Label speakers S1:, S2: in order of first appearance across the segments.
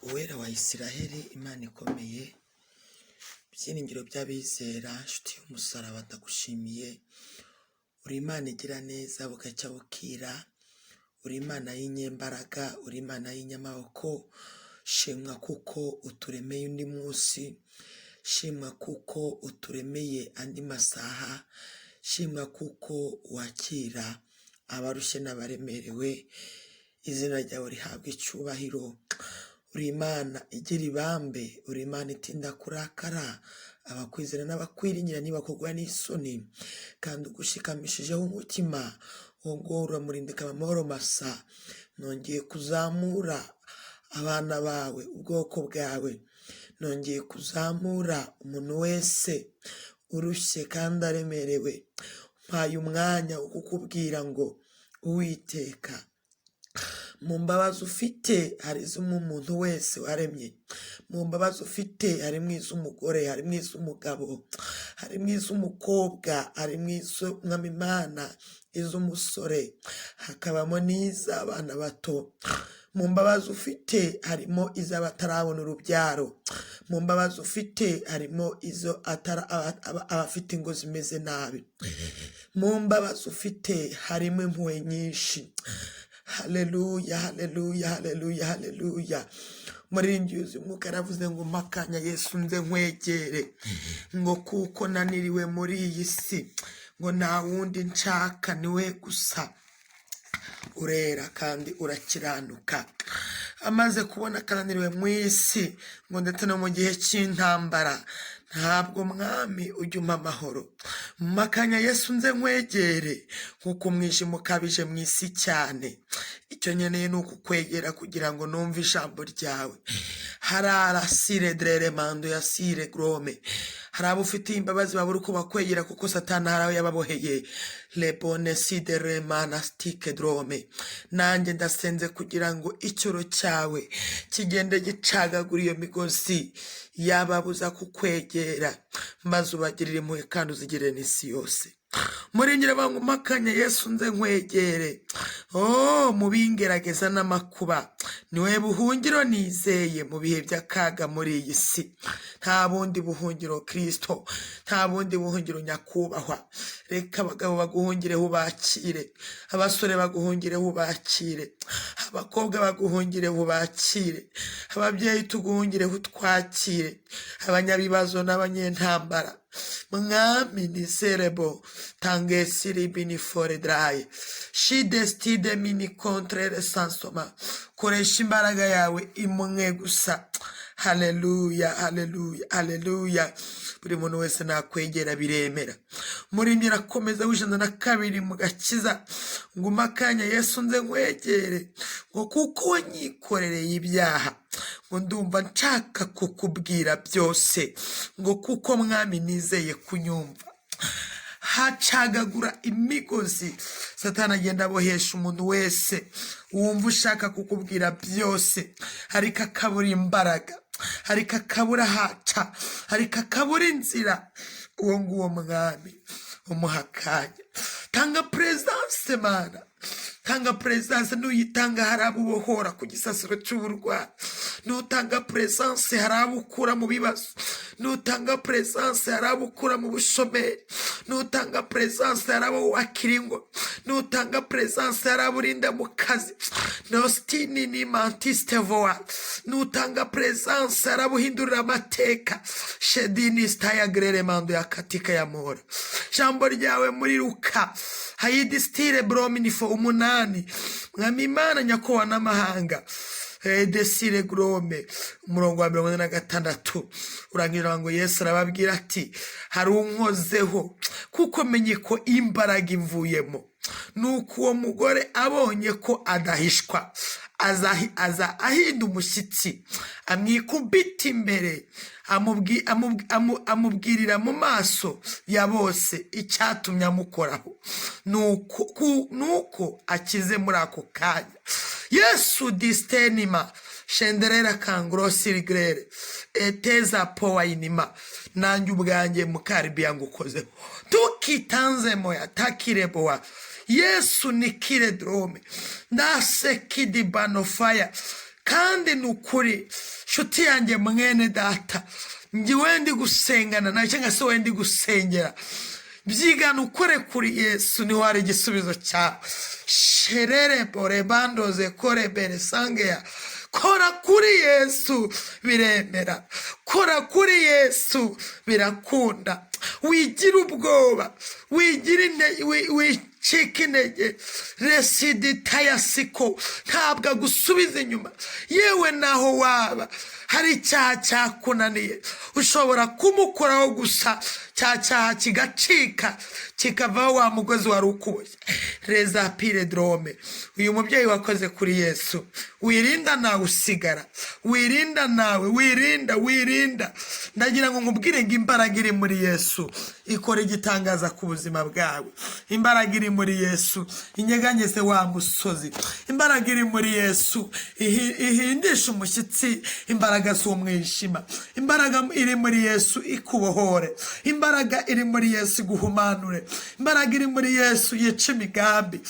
S1: Uwera wa Isiraheli, Imana ikomeye, byiringiro by'abizera, nshuti y'umusaraba, ndagushimiye. Uri Imana igira neza bugacya bukira, uri Imana y'inyembaraga, uri Imana y'inyamaboko. Shimwa kuko uturemeye undi munsi, shimwa kuko uturemeye andi masaha, shimwa kuko wakira abarushye n'abaremerewe. Izina ryawe rihabwa icyubahiro. Uri Imana igira ibambe, uri Imana itinda kurakara, abakwizera n'abakwiringira ntibakogwa n'isoni, kandi ugushikamishijeho umutima uwo nguwo uramurindika amahoro masa. Nongeye kuzamura abana bawe, ubwoko bwawe, nongeye kuzamura umuntu wese urushye kandi aremerewe. Mpaye umwanya wo kukubwira ngo: Uwiteka, mu mbabazi ufite hari iz'umuntu wese waremye, mu mbabazi ufite harimo iz'umugore, harimo iz'umugabo, harimo iz'umukobwa, harimo iz'umwami Imana, iz'umusore, hakabamo n'iz'abana bato. Mu mbabazi ufite harimo iz'abatarabona urubyaro, mu mbabazi ufite harimo izo abafite ingo zimeze nabi, mu mbabazi ufite harimo impuhwe nyinshi. Haleluya, haleluya, haleluya, haleluya! Muririmbyi yuzuye umwuka yaravuze ngo: "Mpakanya Yesu nze nkwegere," ngo kuko naniriwe muri iyi si, ngo nta wundi nshaka, niwe gusa. Urera kandi urakiranuka. Amaze kubona akananiriwe mu isi, ngo ndetse no mu gihe cy'intambara, ntabwo mwami ujya umpa amahoro. Makanya Yesu nze nkwegere, nk'uko umwijima ukabije mu isi cyane, icyo nkeneye ni ukukwegera kugira ngo numve ijambo ryawe. Harara sire derere mando ya sire grome. Hari abo ufitiye imbabazi babura uko bakwegera kuko Satani hari aho yababoheye. Lebone sidere mana stike drome. Nanjye ndasenze kugira ngo icyoro cyawe kigende gicagagura iyo migozi yababuza kukwegera, maze ubagirire impuhwe kandi uzigirire n'isi yose. Muringire bangumakanya Yesu nze nkwegere. Oh, mu bingerageza n'amakuba, niwe buhungiro nizeye mu bihe by'akaga muri iyi si. Nta bundi buhungiro, Kirisito, nta bundi buhungiro, nyakubahwa. Reka abagabo baguhungireho ubakire, abasore baguhungireho ubakire, abakobwa baguhungireho ubakire, ababyeyi tuguhungireho utwakire, abanyabibazo n'abanyentambara. Mwami ni serebo tange siribini fore draye shidestide mini kontrere sansoma. Koresha imbaraga yawe imwe gusa. Haleluya, haleluya, haleluya! Buri muntu wese nakwegera biremera. Murimyi arakomeza w'102 mu gakiza ngo: "Umakanya Yesu nze nkwegere," ngo kuko wanyikorereye ibyaha, ngo ndumva nshaka kukubwira byose, ngo kuko mwami nizeye kunyumva. Hacagagura imigozi Satani agenda abohesha umuntu wese wumva ushaka kukubwira byose, ariko akabura imbaraga, ariko akabura haca, ariko akabura inzira. Uwo nguwo, mwami, umuha akanya. Tanga presence, Mana, tanga presence. Nuyitanga hari abo ubohora ku gisasiro cy'uburwayi, nutanga presence hari abo ukura mu bibazo, nutanga presence hari abo ukura mu bushomeri, nutanga presence hari abo wakira ingo, nutanga presence hari abo urinda mu kazi. Nostini ni mantiste voa. Nutanga presence hari abo uhindurira amateka. Shedini staya grere mando ya katika ya mora. Jambo ryawe muri Luka hayidistire brominifo 8, mwami Imana nyakubahwa n'amahanga, desire grome, umurongo wa 46 urangira ngo: "Yesu arababwira ati: 'Hari unkozeho, kuko menye ko imbaraga imvuyemo.' Nuko uwo mugore abonye ko adahishwa, aza ahinda umushyitsi, amwikubita imbere, amubwirira mu maso ya bose icyatumye amukoraho, nuko akize muri ako kanya. Yesu distenima shenderera kangrosirigrere eteza powa inima. Nanjye ubwanjye mukaribiya ngukozeho tukitanzemo ya takirebowa. Yesu nikire drome ndasekidi banofaya. Kandi ni ukuri. Nshuti yanjye, mwene data, njyewe ndi gusengana nawe cyangwa se wowe ndi gusengera, byigana ukore kuri Yesu, niho hari igisubizo cyawe. Sherere bore bandoze kore bere sangeya. Kora kuri Yesu, biremera. Kora kuri Yesu, birakunda. Wigira ubwoba, wigira intege, wicika intege. Residitayasiko ntabwo agusubiza inyuma. Yewe, naho waba hari icyaha cyakunaniye, ushobora kumukoraho gusa, cya cyaha kigacika, kikavaho wa mugozi wari ukuboshye. Reza pire drome. Uyu mubyeyi wakoze kuri Yesu, wirinda nawe usigara, wirinda nawe, wirinda, wirinda. Ndagira ngo nkubwire ngo imbaraga iri muri Yesu ikora igitangaza ku buzima bwawe. Imbaraga iri muri Yesu inyeganyeze wa musozi. Imbaraga iri muri Yesu ihindisha umushyitsi imbaraga z'umwijima. Imbaraga iri muri Yesu ikubohore. Imbaraga iri muri Yesu iguhumanure. Imbaraga iri muri Yesu yica imigambi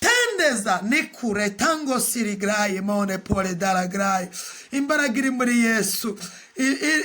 S1: tendeza nikure tango sirigraye mone pole daragraye. Imbaraga iri muri Yesu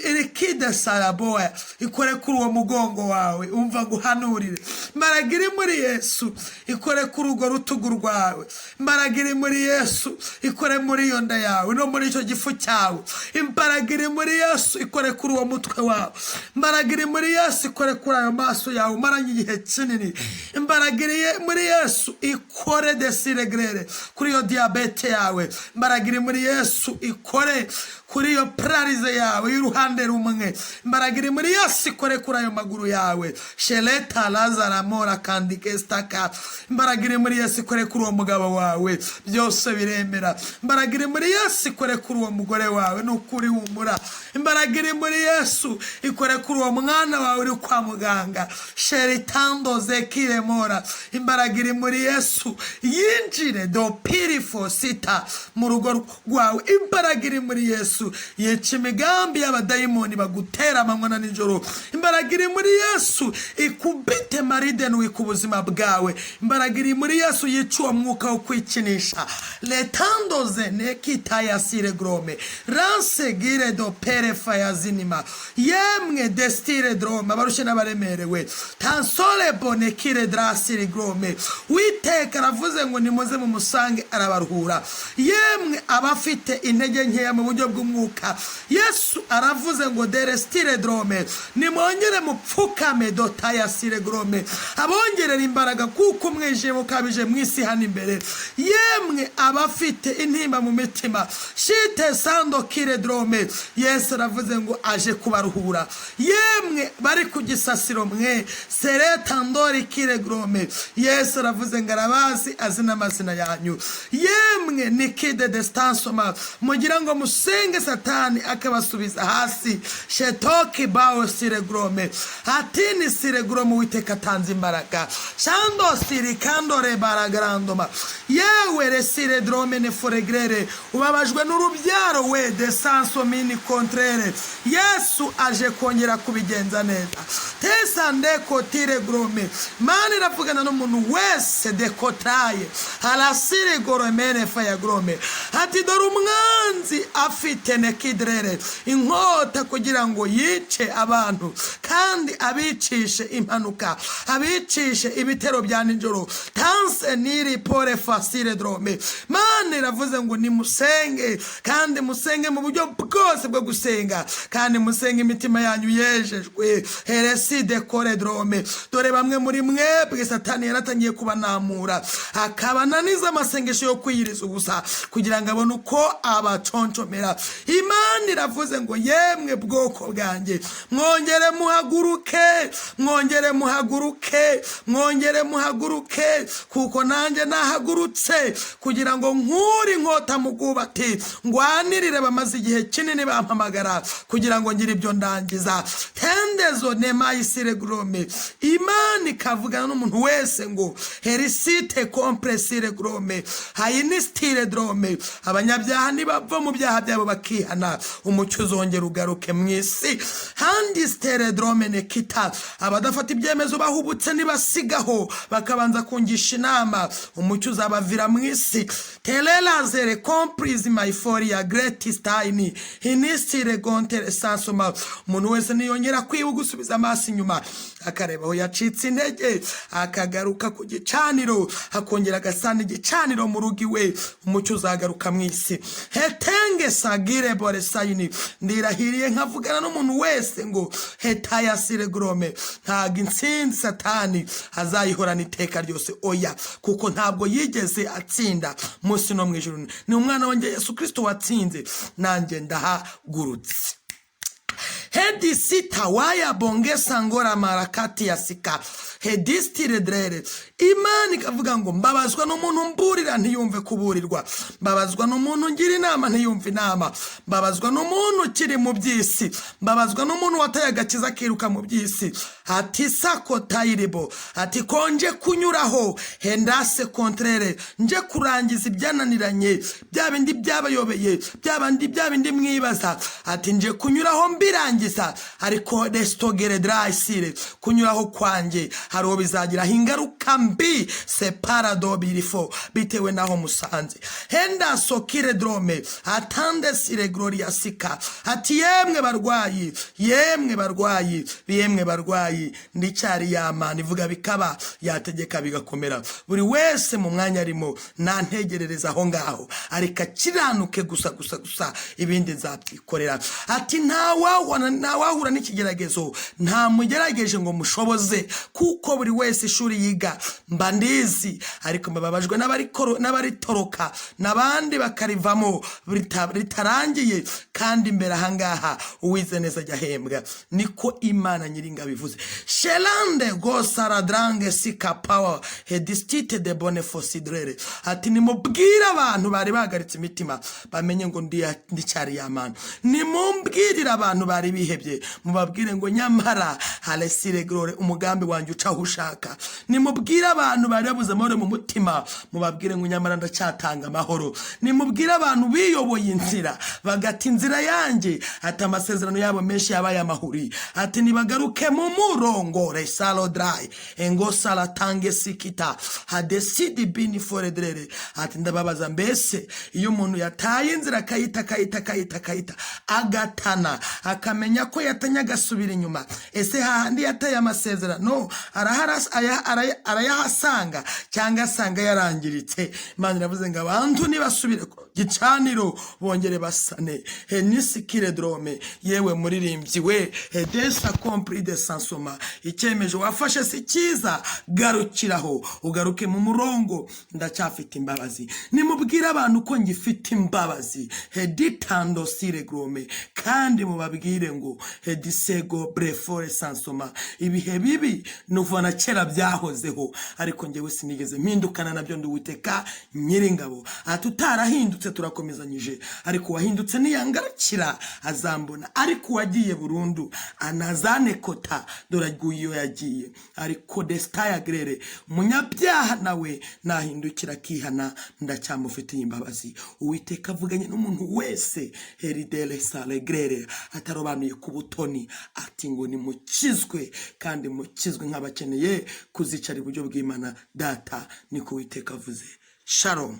S1: irikide saraboya ikore kuri uwo mugongo wawe. Umva nguhanurire, imbaraga iri muri Yesu ikore kuri urwo rutugu rwawe. Imbaraga iri muri Yesu ikore muri iyo nda yawe no muri icyo gifu cyawe. Imbaraga iri muri Yesu ikore kuri uwo mutwe wawe. Imbaraga iri muri Yesu ikore kuri ayo maso yawe umaranye igihe kinini. Imbaraga iri muri Yesu ikore desiregrere kuri iyo diyabete yawe. Imbaraga iri muri Yesu ikore kuri iyo pararize yawe y'uruhande rumwe. Imbaraga iri muri Yesu ikore kuri ayo maguru yawe. Shereta lazaramora kandi kestaka. Imbaraga iri muri Yesu ikore kuri uwo mugabo wawe, byose biremera. Imbaraga iri muri Yesu ikore kuri uwo mugore wawe, ni ukuri humura. Imbaraga iri muri Yesu ikore kuri uwo mwana wawe uri kwa muganga. Sheritando zekiremora. Imbaraga iri muri Yesu yinjire do pirifo sita mu rugo rwawe. Imbaraga iri muri Yesu yica imigambi y'abadayimoni bagutera amanywa na nijoro. Imbaraga iri muri Yesu ikubite maridenwi ku buzima bwawe. Imbaraga iri muri Yesu yica uwo mwuka wo kwikinisha. Letandoze nekitayasire grome ranse gire do pere fayazinima. Yemwe destire drome, abarushye n'abaremerewe, tansole bonekire drasiri grome. Witeka aravuze ngo nimuze mumusange, arabaruhura. Yemwe abafite intege nkeya mu buryo bw'umwuka, Yesu aravuze ngo derestire drome, nimwongere mupfukame dotayasire grome, abongerera imbaraga, kuko umwijima ukabije mu isi hano imbere. Yemwe abafite intimba mu mitima, shite sando kire drome, Yesu aravuze ngo aje kubaruhura. Yemwe bari ku gisasiro mwe, sereta ndori kire grome, Yesu aravuze ngo arabazi, azi n'amazina yanyu. Yemwe nikide destansoma, mugira ngo musenge Satani akabasubiza hasi. Shetoki bawo sire grome atini sire grome. Uwiteka atanze imbaraga. Shando siri kandore baragrandoma. Yewe resire drome ne foregrere, ubabajwe n'urubyaro we desanso mini kontrere, Yesu aje kongera kubigenza neza. Tesa ndeko tire grome. Mana iravugana n'umuntu wese dekotaye arasire goromene faya grome, ati dore umwanzi afite nekidrere inkota kugira ngo yice abantu, kandi abicishe impanuka, abicishe ibitero bya nijoro. Tanse niri pore fasire drome. Mana iravuze ngo nimusenge, kandi musenge mu buryo bwose bwo gusenga, kandi musenge imitima yanyu yejejwe. Hereside kore drome. Dore bamwe muri mwebwe Satani yaratangiye kubanamura, akabananiza amasengesho yo kwiyiriza ubusa kugira ngo abone uko abaconshomera. Imana iravuze ngo yemwe bwoko bwanjye, mwongere muhaguruke, mwongere muhaguruke, mwongere muhaguruke, kuko nanjye nahagurutse kugira ngo nkure inkota mu bwubati, ngwanirire bamaze igihe kinini bampamagara kugira ngo ngire ibyo ndangiza. Tendezo nemayisire grome. Imana ikavugana n'umuntu wese ngo herisite kompresire grome hayinisitire drome. Abanyabyaha nibava mu byaha byabo bakihana, umucyo uzongera ugaruke mu isi. Handisitere drome. dromene kita. Abadafata ibyemezo bahubutse nibasigaho bakabanza kungisha inama, umucyo uzabavira mu isi. Terelazere comprise myforia great stein hinisire gontere sansoma. Umuntu wese niyongera kwiba gusubiza amaso inyuma, akareba aho yacitse intege, akagaruka ku gicaniro, akongera agasana igicaniro mu rugo iwe, umucyo uzagaruka mu isi. Hetenge sagire bore sayini. Ndirahiriye nkavugana n'umuntu wese ngo hetayasire grome, ntabwo intsinzi Satani azayihorana iteka ryose, oya, kuko ntabwo yigeze atsinda munsi no mu ijuru. Ni umwana wanjye Yesu Kirisito watsinze, nanjye ndahagurutse. Hedisita waya bongesa ngora marakati ya sika hedistire drere. Imana ikavuga ngo mbabazwa n'umuntu mburira ntiyumve kuburirwa, mbabazwa n'umuntu ngira inama ntiyumve inama, mbabazwa n'umuntu ukiri mu by'isi, mbabazwa n'umuntu wataye agakiza akiruka mu by'isi. Ati sako tayiribo, ati konje kunyuraho hendase kontrere, nje kurangiza ibyananiranye, bya bindi byabayobeye, bya bindi mwibaza. Ati nje kunyuraho mbirangiza, ariko restogere drasire kunyuraho kwanjye hari uwo bizagiraho ingaruka mbi separado birifo bitewe n'aho musanze. Henda sokire drome atande sire gloria sika. Ati yemwe barwayi, yemwe barwayi, yemwe barwayi, ndicyari yamana ivuga bikaba, yategeka bigakomera. Buri wese mu mwanya arimo nantegerereza aho ngaho, ariko akiranuke gusa gusa gusa, ibindi nzabyikorera. Ati ntawahura n'ikigeragezo ntamugerageje ngo mushoboze, kuko buri wese ishuri yiga mba ndizi, ariko mbabajwe n'abaritoroka n'abandi bakarivamo ritarangiye. Kandi imbere ahangaha uwize neza ajya ahembwa, niko Imana Nyiringabo ivuze. Sherande gosaradrange sika power hedistite de bone fosidrere. Ati nimubwire abantu bari bahagaritse imitima bamenye ngo ndicyari yamana. Nimumbwirire abantu bari bihebye, mubabwire ngo nyamara haresire glore, umugambi wanjye uca aho ushaka. Nimubwire abantu bari babuze amahoro mu mutima, mubabwire ngo nyamara ndacyatanga amahoro. Nimubwire abantu biyoboye inzira bagata inzira yanjye, ati amasezerano yabo menshi yabaye amahuri, ati nibagaruke mu murongo resalo dry engo salatange sikita hadesidi bini foredrere. Ati ndababaza, mbese iyo umuntu yataye inzira, akayita akayita akayita akayita, agatana, akamenya ko yatanye, agasubira inyuma, ese hahandi yataye amasezerano arayahasanga cyangwa asanga yarangiritse? Imana iravuze ngo abantu nibasubire ku gicaniro bongere basane henisikire drome. Yewe muririmbyi we, hedesa kompri de sansoma, icyemezo wafashe si cyiza, garukiraho ugaruke mu murongo, ndacyafite imbabazi. Nimubwire abantu ko ngifite imbabazi heditando sire grome, kandi mubabwire ngo hedisego brefore sansoma, ibihe bibi nuva na kera byahozeho, ariko njyewe sinigeze mpindukana nabyo, ndi Uwiteka Nyiringabo. Ati utarahindutse turakomezanyije, ariko uwahindutse niyangarukira azambona, ariko uwagiye burundu anazane kota, dore aguye iyo yagiye. Ariko desitaya grere, umunyabyaha nawe nahindukira akihana, ndacyamufitiye imbabazi. Uwiteka avuganye n'umuntu wese heridere salegrere atarobanuye ku butoni, ati ngo nimukizwe kandi mukizwe nk'abakeneye kuzicara iburyo bw'Imana Data, niko Uwiteka avuze. Shalom.